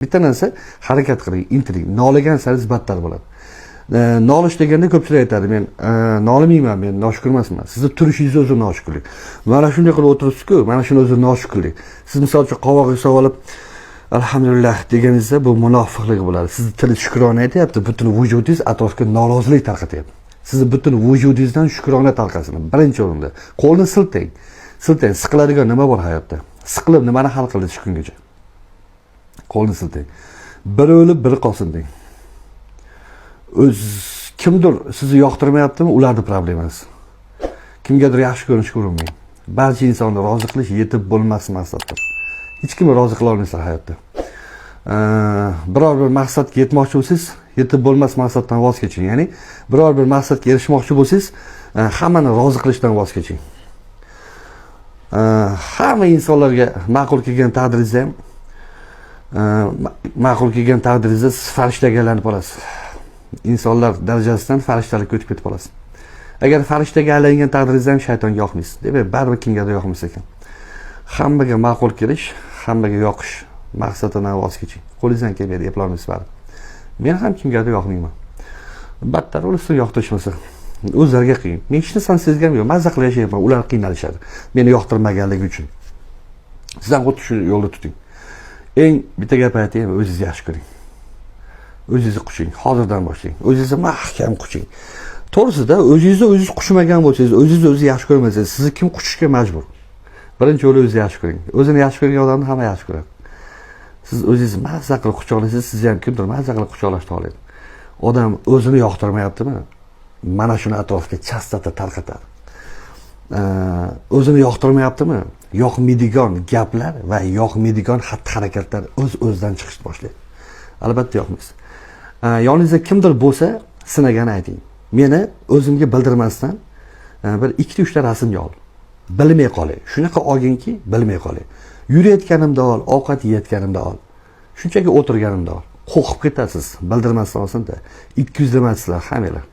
Bitta narsa, harakat qiling, intiling. Noligan sari battar bo'ladi. Nolish deganda ko'pchilik aytadi, men nolimayman, men noshukur emasman. Sizni turishingiz o'zi noshukurlik. Mana shunday qilib o'tiribsiz-ku, mana shuni o'zi noshukurlik. Siz misol uchun qovog'ingizni solib olib, alhamdulillah deganingizda bu munofiqlik bo'ladi. Sizni tilingiz shukrona aytyapti, butun vujudingiz atrofga norozilik tarqatyapti. Sizni butun vujudingizdan shukrona tarqasin. Birinchi o'rinda. Qo'lni siltang. Siltang, siqiladigan nima bor hayotda? Siqilib nimani hal qildi shu kungacha? Qo'lni siltang. Biri o'lib, biri qolsin deng. O'z kimdir sizni yoqtirmayaptimi, ularni problemasi. Kimgadir yaxshi ko'rinishga urinmang. Barcha insonni rozi qilish yetib bo'lmas maqsaddir. Hech kimni rozi qila olmaysiz hayotda. Biror bir maqsadga yetmoqchi bo'lsangiz, yetib bo'lmas maqsaddan voz keching. Ya'ni biror bir maqsadga erishmoqchi bo'lsangiz, hammani rozi qilishdan voz keching. Hamma insonlarga ma'qul kelgan taqdiringizda ham, ma'qul kelgan taqdiringizda siz farishtaga aylanib qolasiz. Insonlar darajasidan farishtalikka o'tib ketib qolasiz. Agar farishtaga aylangan taqdiringizda ham shaytonga yoqmaysiz. Demak, baribir kimgadir yoqmas ekan. Hammaga ma'qul kelish, hammaga yoqish maqsadidan voz keching. Qo'lingizdan kelmaydi, eplolmaysiz baribir. Men ham kimgadir yoqmayman. Battar o'lsin yoqtirishmasa. O'zlariga qiyin. Men hech narsani sezganim yo'q. Mazza qilib yashayapman. Ular qiynalishadi meni yoqtirmaganligi uchun. Siz ham xuddi shu yo'lda tuting. Eng bitta gap aytaymi, o'zingizni yaxshi ko'ring. O'zingizni quching, hozirdan boshlang. O'zingizni mahkam quching. To'g'risida, o'zingizni o'zingiz quchmagan bo'lsangiz, o'zingizni o'zingiz yaxshi ko'rmasangiz, sizni kim quchishga majbur? Birinchi o'rinda o'zingizni yaxshi ko'ring. O'zini yaxshi ko'rgan odamni hamma yaxshi ko'radi. Siz o'zingizni mazza qilib quchoqlasangiz, sizni ham kimdir mazza qilib quchoqlashni xohlaydi. Odam o'zini yoqtirmayaptimi? Mana shuni atrofga chastota tarqatadi. O'zini yoqtirmayaptimi? Yoqmaydigan gaplar va yoqmaydigan xatti harakatlar o'z o'zidan chiqishni boshlaydi. Albatta yoqmaysiz. Yoningizda kimdir bo'lsa, sinagani ayting. Meni o'zimga bildirmasdan bir ikkita, uchta rasmga ol. Bilmay qolay. Shunaqa olginki, bilmay qolay. Yurayotganimda ol, ovqat yeyotganimda ol. Shunchaki o'tirganimda ol. Qo'rqib ketasiz, bildirmasdan olsin-da. Ikki yuzlamasizlar hammanglar.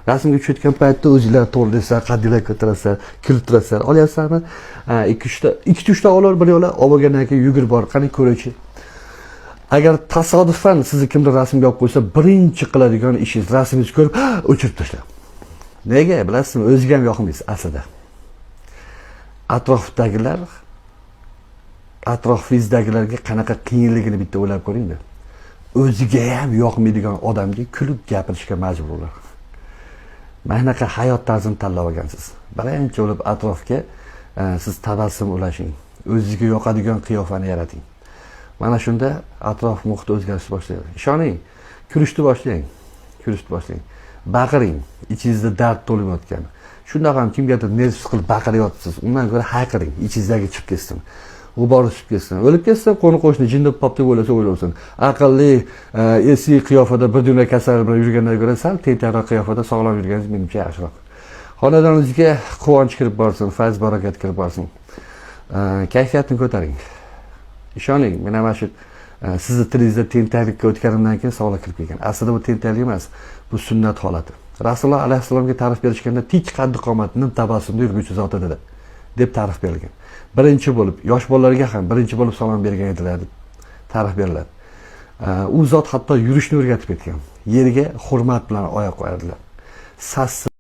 Rasmga tushayotgan paytda o'zinglar to'g'rilaysizlar, qaddinglar ko'tarasizlar, kulib turasizlar. Olyapsizlarmi? Ha, ikki uchta, ikkita uchta olar bir yo'la, olib bo'lgandan keyin yugurib bor, qani ko'raychi. Agar tasodifan sizni kimdir rasmga olib qo'ysa, birinchi qiladigan ishingiz rasmingizni ko'rib o'chirib tashlang. Nega? Bilasizmi, o'ziga ham yoqmaysiz aslida. Atrofdagilar, atrofingizdagilarga qanaqa qiyinligini bitta o'ylab ko'ringda. O'ziga ham yoqmaydigan odamga kulib gapirishga majbur ular. Mana shunaqa hayot tarzini tanlab olgansiz. Birinchi bo'lib atrofga siz tabassum ulashing. O'zingizga yoqadigan qiyofani yarating. Mana shunda atrof muhit o'zgarishni boshlaydi. Ishoning, kulishni boshlang. Kulishni boshlang. Baqiring, ichingizda dard to'lib yotgan. Shundoq ham kimgadir nerv qilib baqiryapsiz. Undan ko'ra hayqiring, ichingizdagi chiqib ketsin. G'ubori tushib ketsin. O'lib ketsin, qo'ni qo'shni jinni pop deb o'ylasa o'ylasin. Aqlli, esli qiyofada bir dunyo kasal bilan yurgandan ko'ra sal tentakroq qiyofada sog'lom yurganingiz menimcha yaxshiroq. Xonadoningizga quvonch kirib borsin, fayz barakat kirib borsin. Kayfiyatni ko'taring. Ishoning, men mana shu sizni tilingizda tentaklikka o'tganimdan keyin sog'liq kirib kelgan. Aslida bu tentaklik emas, bu sunnat holati. Rasululloh alayhissalomga ta'rif berishganda tik qaddi qomat, nim tabassumda yurguvchi zot edi deb ta'rif berilgan. Birinchi bo'lib yosh bolalarga ham birinchi bo'lib salom bergan edilar deb ta'rif beriladi. U zot hatto yurishni o'rgatib ketgan. Yerga hurmat bilan oyoq qo'yardilar. Sassiz.